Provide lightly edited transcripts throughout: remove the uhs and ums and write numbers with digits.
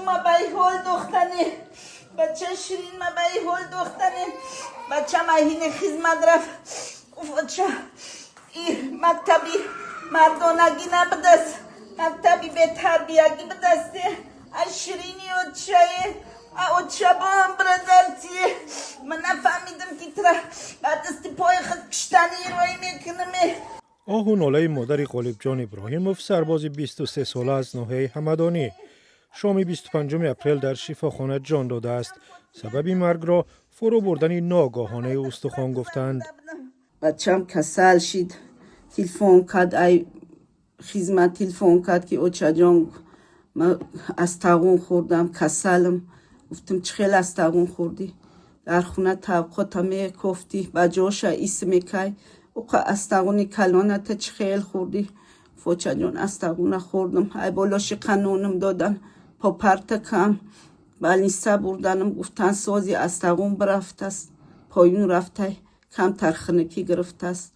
Ма ба ин ҳол дохтане, бача ширин ма ба ин ҳол дохтане. Бачам аҳини хизмат рафт. Уф, оча, и мактаби мардонагӣ набудаст, мактаби бетарбиягӣ будасте. А ширини очае, а оча бом бирадарти. Ман нафаҳмидам, ки тра ба дасти пои худ киштани роӣ мекунаме. Оҳу нолаи модари Ғолибҷон Иброҳимов, сарбози 23 сола аз ноҳияи Ҳамадонӣ, шоми 25 апрел дар шифохона ҷон додааст. Сабаби маргро фурӯ бурдани ногоҳонаи устухон гуфтанд. Бачам касал шид, телефон кард, ай хизмат телефон кард, ки очаҷон, ман астағун хӯрдам, касалам. Гуфтам: «Чӣ хел астағун хӯрдӣ? Дар хона тавқота мекофтӣ, ба ҷоша ис мекай, уқа астағуни калоната чӣ хел хӯрдӣ?» «Очаҷон, астағуна хӯрдам». Ай болоши қанунам додан, попарта кам больница бурданам, гуфтан сози астағун бирафтаст, поюн рафтай, камтар хунукӣ гирифтааст.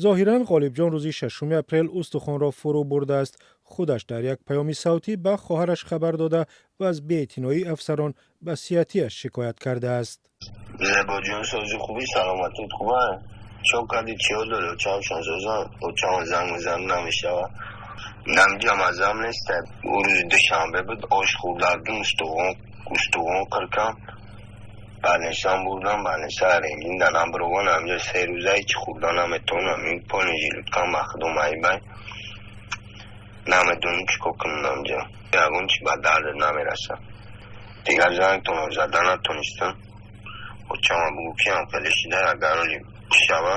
Зоҳиран, Ғолибҷон рӯзи 6 апрел устухонро фурӯ бурдааст. Худаш дар як паёми савтӣ ба хоҳараш хабар дода ва аз беэътиноии афсарон ба сиҳатиаш шикоят кардааст. Зебоҷон, сози, хуби, саломатит хуба? Чо кардӣ, чиё дори? Очамшон созан, очама занг мезанам, намешава. Намҷам азам нест. Ӯ рӯзи душанбе буд, ош хӯрдардум, устухон қиркам, больницам бурдам, больница рентген данам бирован. Амҷа 3 рӯза ҳеҷ хӯрда наметавонам, ин полный желудкам ба худо майбай, намедонам чӣ кор кунам. Амҷа ягон чи ба дардат намерасад. Дигар зангтонам зада натонистам. Очама бугӯ, киам хеле шида, агар оли бишава,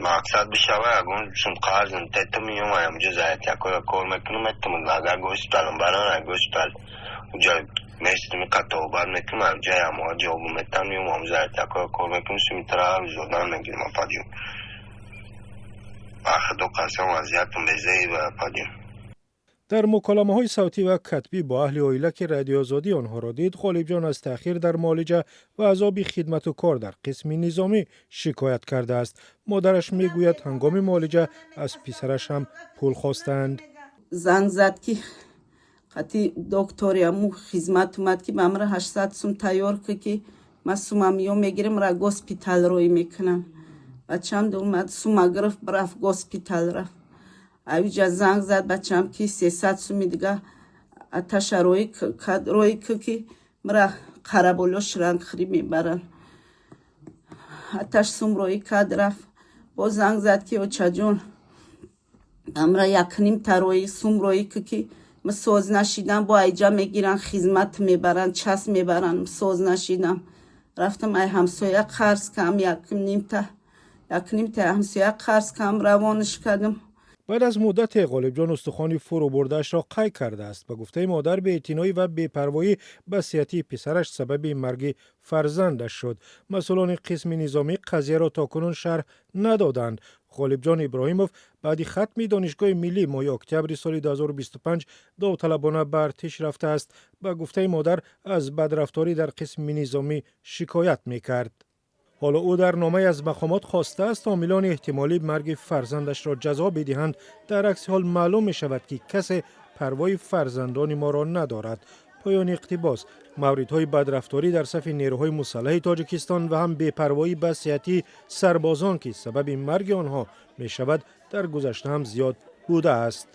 мақсад бишава, ягон сум қарзм тетам, меём, амҷа заятякоя кор мекунам, метам. Агар госпиталам баран, госпитал уҷа местами қатобат мекунам, амҷа ямоа ҷавоб метам, меём, ам заятякоя кор мекунам, суми тара ҳар рӯз додан мегирам. Апаҷон, ба худо қасам, вазъиятам безеба, апаҷон. Дар муколамаҳои савтӣ ва катбӣ бо аҳли оила, ки Радиоозодӣ онҳоро дид, Ғолибҷон аз таъхир дар муолиҷа ва азоби хидмату кор дар қисми низомӣ шикоят кардааст. Модараш мегӯяд, ҳангоми муолиҷа аз писараш ҳам пул хостанд. Занг зад, ки қати доктори аму хизмат омад, ки ба мара 800 сум тайёр ки, ки ма сумам ё мегирем, ра госпитал роӣ мекунам. Бачам омад, сума гирифт, рафт госпитал рафт. Авиҷа занг зад бачам, ки 300 суми дига аташа роӣ ки мара Қараболо ширангхӯрӣ мебаранд. Аташ сум роӣ кард, рафт. Боз занг зад, ки очаҷон, амра якнимта роӣ сум роӣ ки ма соз нашидам, бо айҷа мегиранд, хизмат мебаранд, час мебаранд, соз нашидам. Рафтам, ай ҳамсоя қарз кам, якнимта ҳамсоя қарз кам, равонаш кардам. Баъд аз муддате Ғолибҷон устухони фурӯ бурдаашро қай кардааст. Ба гуфтаи модар, беэътиноӣ ва бепарвоӣ ба сиҳатии писараш сабаби марги фарзандаш шуд. Масъулони қисми низомӣ қазияро то кунун шарҳ надоданд. Ғолибҷон Иброҳимов баъди хатми Донишгоҳи миллӣ моҳи октябри соли 2025 довталабона ба артиш рафтааст. Ба гуфтаи модар, аз бадрафторӣ дар қисми низомӣ шикоят мекард. Ҳоло ӯ дар номае аз мақомот хостааст, омилони эҳтимолии марги фарзандашро ҷазо бидиҳанд. Дар акси ҳол маълум мешавад, ки касе парвои фарзандони моро надорад. Поёни иқтибос. Мавридҳои бадрафторӣ дар сафи нерӯҳои мусаллаҳи Тоҷикистон ва ҳам бепарвоӣ ба сиҳатии сарбозон, ки сабаби марги онҳо мешавад, дар гузашта ҳам зиёд будааст.